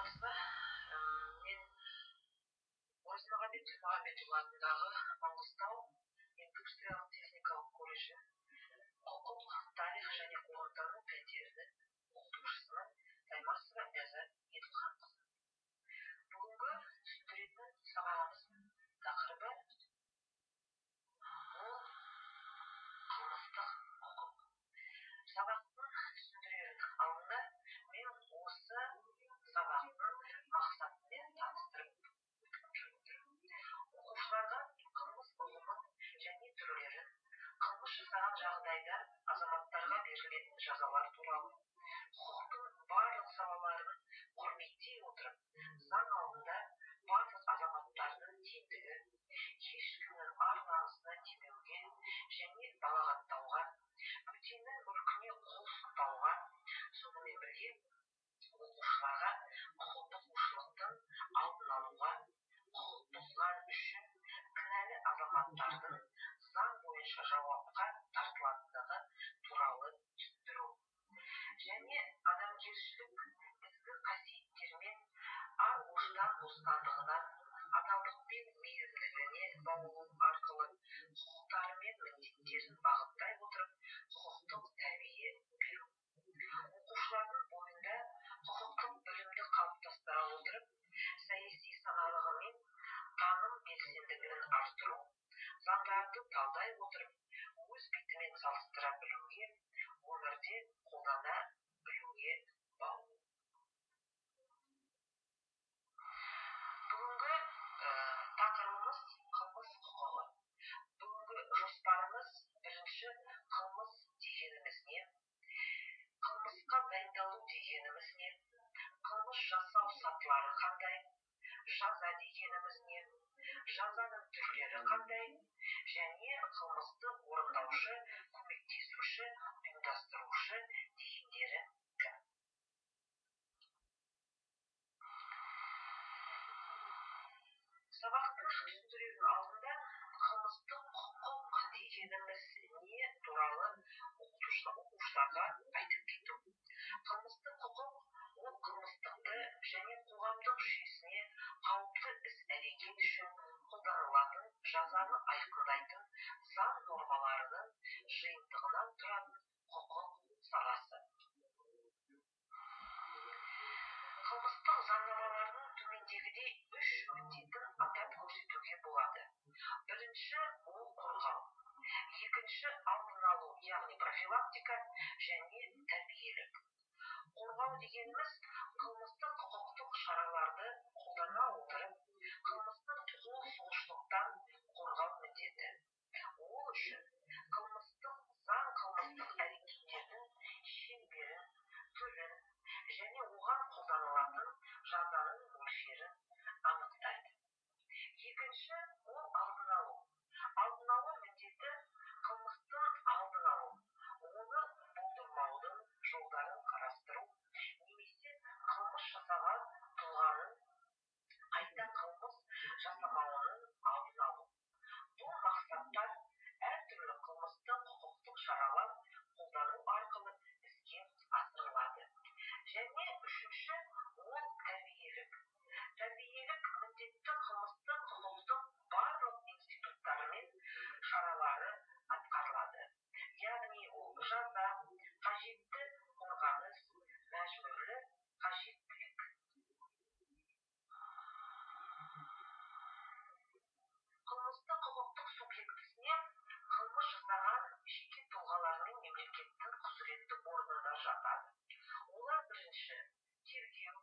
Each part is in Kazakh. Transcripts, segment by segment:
Саламатсыз ба? Мен Оразмағамбет Тілмағамбетұлы атындағы Маңғыстау индустриялық техникалық колледжі құқық, тарих және қоғамтану пәндерінің оқытушысымын, Таймасова Ләззат Еділханқызы. Бүгінгі түсіндіретін сабағымыздың тақырыбы ол қылмыстық құқық. Сабақтың түсіндірердің алдында мен осы сабақтың мақсатымен таныстырып өткім келіп отыр. Оқушыларға қылмыс ұғымын және түрлерін, қылмыс жасаған жағдайда азаматтарға берілетін жазалар туралы, құқықтың барлық салаларын құрметтей отырып, заң алдында барлық азаматтардың теңдігі, ешкімнің ар-намысына тимеуге және балағаттауға, бөтеннің мүлкіне қол сұқпауға, сонымен бірге оқушыларға құқық бұзушылықтың алдын алуға, құқық бұзған үшін кінәлі азаматтардың заң бойынша жауапқа тартылатындығы туралы түсіндіру және адамгершілік ізгі қасиеттермен ар-ождан бостандығына, адалдық пен мейірімділігіне баулу арқылы құқықтары мен міндеттерін бағыттай отырып құқықтық тәрбие беру. Оқушылардың бойында құқықтық білімді қалыптастыра отырып, саяси саналығы мен таным белсенділігін арттыру, заңдарды талдай отырып, өз бетімен салыстыра білуге, өмірде қолдана білуге баулу. Бүгінгі тақырыбымыз қылмыс құқығы. Бүгінгі жоспарымыз: бірінші, қылмыс дегеніміз не? Қылмысқа дайындалу дегеніміз не? Қылмыс жасау сатылары қандай? Жаза дегеніміз не? Жазаның түрлері қандай? Және қылмысты орындаушы, көмектесуші, ұйымдастырушы дегендері кім? Сабақтың түсіндірердің алдында қылмыстық құқық дегеніміз не туралы оқушыларға айтып кету. Қылмыстық құқық ол қылмыстықты және қоғамдық жүйесіне қауіпті іс-әрекет үшін қолданылатын жазаны айқындайтын заң нормаларының жиынтығынан тұратын құқық саласы. Қылмыстық заңнамалардың төмендегідей үш міндетін атап көрсетуге болады. Бірінші, ол қорғау. Екінші, алдын алу, яғни профилактика және тәрбиелік. Қорғау дегеніміз қылмыстық құқықтық шараларды қолдана отырып, қылмыстық қол сұғушылықтан қорғау міндеті. Ол үшін қылмыстық заң қылмыстық әрекеттердің шеңберін, түрін және оған қолданылатын жазаның мөлшерін анықтайды. Екінші, ол алдын алу. Алдын алу міндеті қылмыстың алдын алу, оны болдырмаудың жолдарын қарастыру немесе қылмыс жасаған тұлғаның қайта қылмыс жасамауының алдын алу. Бұл мақсаттар әртүрлі қылмыстық құқықтық шаралар қолдану арқылы іске асырылады. Және үшінші, ол тәрбиелік. Тәрбиелік міндетті қылмыстық құқықтың барлық институттары мен шаралары атқарылады. Яғни ол жаза, қажетті қорғаныс, мәжбүрлі қажеттілік. Қылмыстық құқықтық субъектісіне қылмыс жасаған жеке тұлғалар мен мемлекеттің құзыретті органдары жатады. Олар: бірінші, тергеу,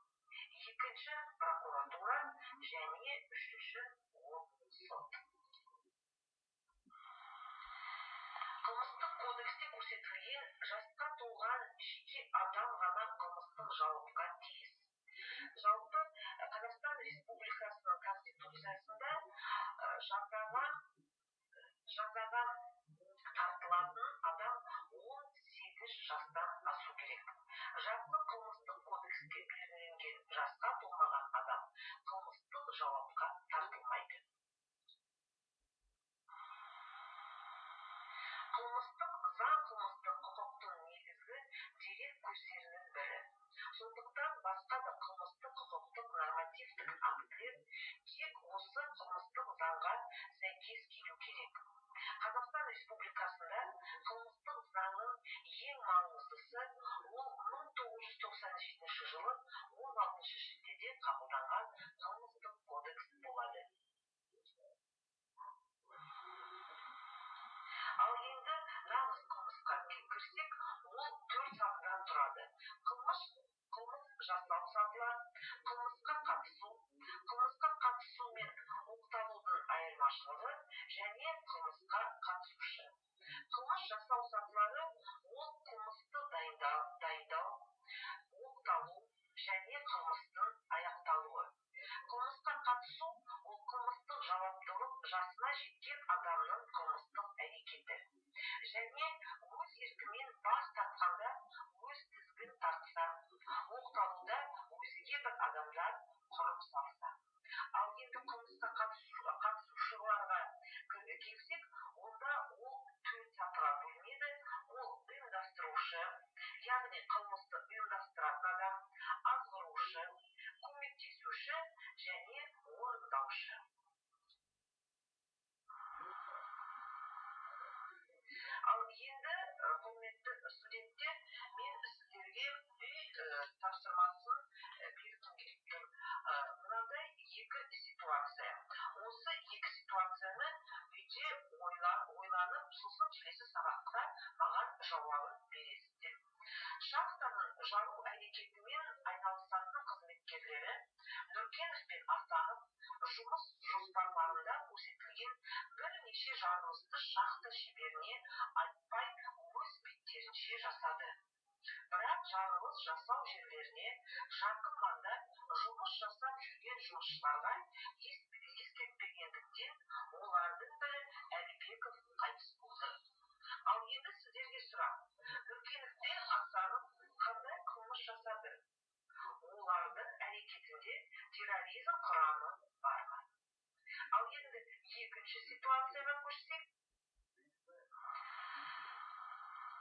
зат құрып салса. Ал енді қылмысқа қатысушыларға келсек, онда ол 4 сатыға бөлінеді. Ол ұйымдастырушы, яғни қылмысты ұйымдастыратын адам, азғырушы, көмектесуші және орындаушы. Ал енді, құрметті студенттер, мен сіздерге үй тапсырмасын бергім келіп тұр. Мынандай 2 ситуация. Осы 2 ситуацияны үйде ойланып, сосын келесі сабақта маған жауабын бересіздер. Шахтаның жару әрекетімен айналысатын қызметкерлері Нүркенов пен Асанов жұмыс жоспарларында көрсетілген бірнеше жарылысты шахта шеберіне айтпай өз беттерінше жасады. Бірақ жарылыс жасау жерлеріне жақын маңда жұмыс жасап жүрген жұмысшыларға ескертпегендіктен олардың бірі Әлібеков қайтыс болды. Ал енді сіздерге сұрақ. Нүркенов пен Асанов қандай қылмыс жасады? Олардың әрекетінде терроризм құрамы бар ма? Ал енді екінші ситуацияға көшсек,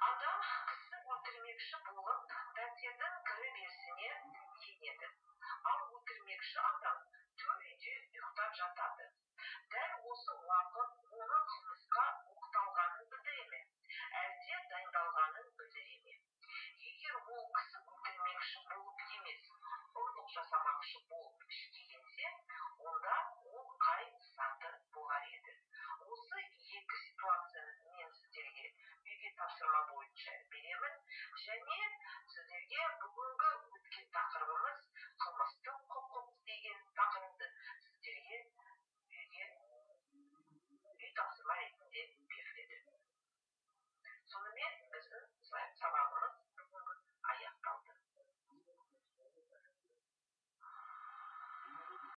адам кісі өлтірмекші болып, пәтердің кіреберісіне енеді. Ал өлтірмекші адам төр үйде ұйықтап жатады. Дәл осы уақыт оның қылмысқа оқталғанын білдіре ме, әлде дайындалғанын білдіре ме? Егер ол кісі өлтірмекші болып емес, ұрлық жасамақшы болып ішке енсе, онда ол қай саты болар еді? Осы 2 ситуацияны мен сіздерге үйге тапсырма бойынша беремін және